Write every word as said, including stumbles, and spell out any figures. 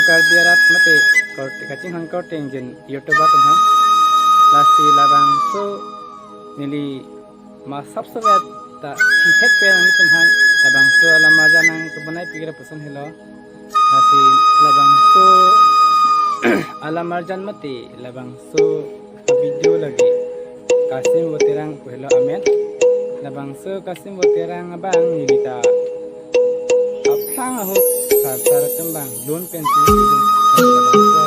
Karbi arat mate korte kachinghon korte ingjin YouTube atum aphan. Lasi labangso neli masap sobat ta sithek pen nanglitum aphan labangso alamarjan nangkebonai pikir apuson helo. Lasi labangso alamarjan mate labangso video lake Kasim Voterang pu helo amen. Labangso Kasim Voterang abang neli ta aphrang ahut sarsar atum abang lun pensi, labangso